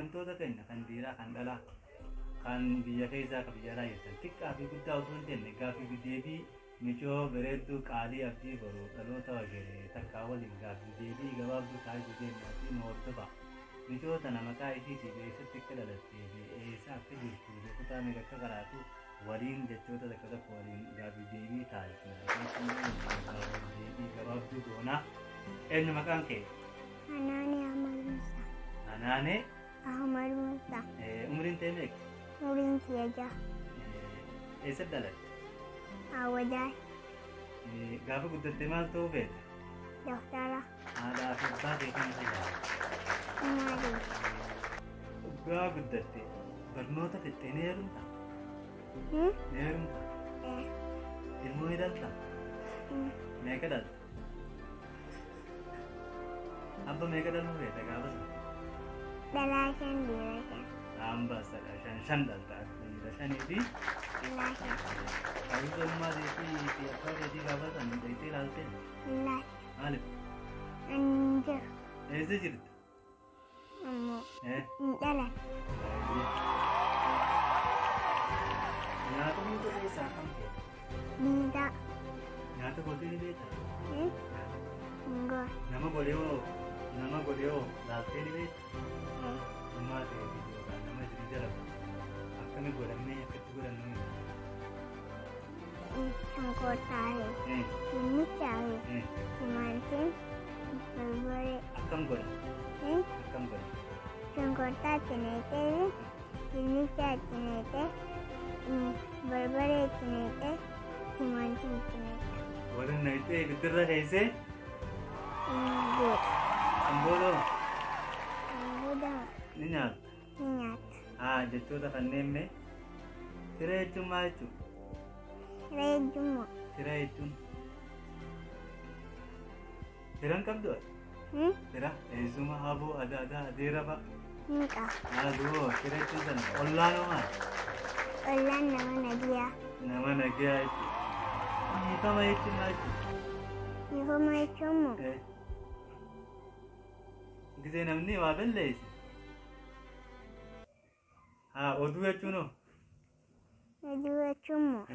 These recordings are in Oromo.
Kabajamtoota keenya kan dhiiraa kan dhalaa kan biyya keessaa kan biyya alaa jirtan xiqqaa fi guddaa osoo hin jenne gaaffii fi deebii micoo bareedduu qaalii abdii boruu dhaloota wageree takkaa waliin gaaffii deebii gabaabduu taasisuu deemnaatii nu hordofaa. Micoo tana maqaa isiitiif eessatti akka dhalattee fi eessa akka jirtuu fi kutaa meeqa akka qaraatu waliin jechoota takka tokko waliin gaaffii deebii taasisna. Isaan gaaffii deebii gabaabduu goonaa. Eenyu maqaan kee? Anaanee Ahmad Musaa. Anaanee Ahmad Musaa. Umriin tee meeqa? Umriin kiyya 6. Eessa dhalatte? Awwadaay. Gaafa guddatte maal ta'uu feeta? Doktara. Haadhaa fi abbaa kee kam si jaalata? Maali? Gaafa guddatte barnoota fixxee ni heerumtaa? Ni heerumtaa? Ilmoo ni dhaltaa? Meeqa dhalta? Abba meeqa dhaluu feeta gaafa sana? Dhalaa 5 dhiira 5. Hamba sadha 5 5 dhalta dhiira shanii fi Dhalaa 5. Hawwiisa ummaa keetii fi abbaa keetii gaafa sana dhaqxee ilaaltee? Laal. Maaliif? Ani hin jiru. Eessa jirta? Ammoo hin dhalan. Nyaata hunda keessaa kam feeta? Biizaa. Nyaata gootee ni beektaa? Hin goone. Nama godhee hoo nama godhee hoo laaltee ni beektaa? Ummaa keetii yookaan nama isin dalagu akkami godhamee akkatti godhannu? Shunkurtaa fi dinnichaa fi timaatiin barbaree. Akkam godhan? Akkam godhan? Shunkurtaa itti naqxee dinnicha itti naqxee barbaree itti naqxee timaatiin itti naqxa. Waliin naqxee ibiddirra keessee Godha. Kan boodoo Kan booda ni nyaatta. Ni nyaatta. Haa jechoota kanneen mee siree jechuun maal jechuudha? Siree jechuun moo? Siree jechuun fira hin qabdu ati? Fira eessuma haboo adaadaa adeera fa'a. Ni qaba. Haa du'oo fira jechuun sana ollaan hoo maali? Ollaan nama nagiyaa. Nama nagiyaa jechuudha. Dhiifama jechuun maal jechuudha? Dhiifama jechuun moo? Gisee namni waa balleesse. Haa oduu jechuun hoo? Oduu jechuun moo?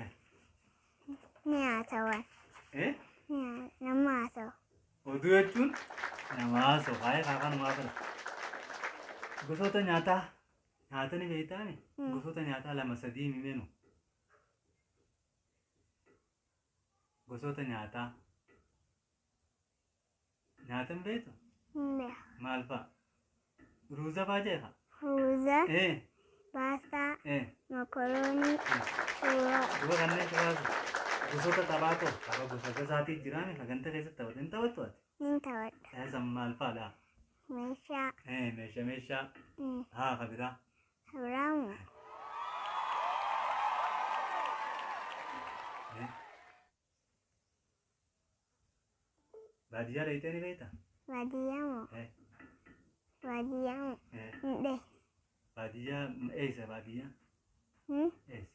Ni haasawan. Nama haasawa. Oduu jechuun nama haasawu. Haayee haa kanumaa kana. Gosoota nyaataa nyaata ni beektaami? Gosoota nyaataa 2 3 himi menu. Gosoota nyaataa. Nyaata hin beektu? Hin beeku. Maal fa'a? Ruuza fa'aa jeeqa? Ruuza. Paastaa. Mokoroonii. Shuroo. Duba kanneen shuraasu. Gosoota taphaa ta'u tapha gosa gosaatii jiraame saganta keessatti taphatu hin taphattu ati? Nin taphadha. San maal fa'aadha? Meeshaa. Meeshaa meeshaa. Haa ka biraa. Ka biraa moo? Baadiyyaa dhaqxee ni beektaa? Baadiyyaa moo? Baadiyyaa moo? Hin dhee. Baadiyyaa eessa baadiyyaa? Eessa?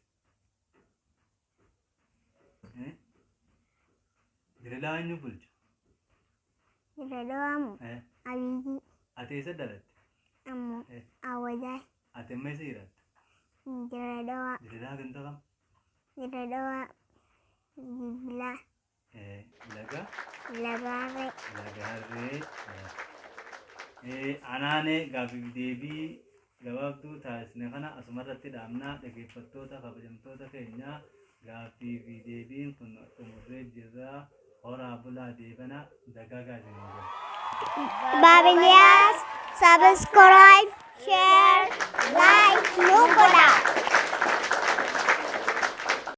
Dirree eenyu bulcha? Dirree moo? Abiyyii. Ati eessa dhalatte? Ammoo Awwadaay. Ati amma eessa jiraatta? Dirree Dhawaa. Dirree ganda kam? Dirree Dhawaa Bilbilaa. Laga? Lagaarree. Lagaarree. Anaanee gaaffiif deebii gabaabduu taasisne kana asumarratti dhaabnaa dhaggeeffattoota kabajamtoota keenyaa gaaffii fi deebiin kun xumurree jirra. Horaa bulaa deebana dagaagaa isiniin jenna. Babiliyaas subscribe, share, like nu godhaa.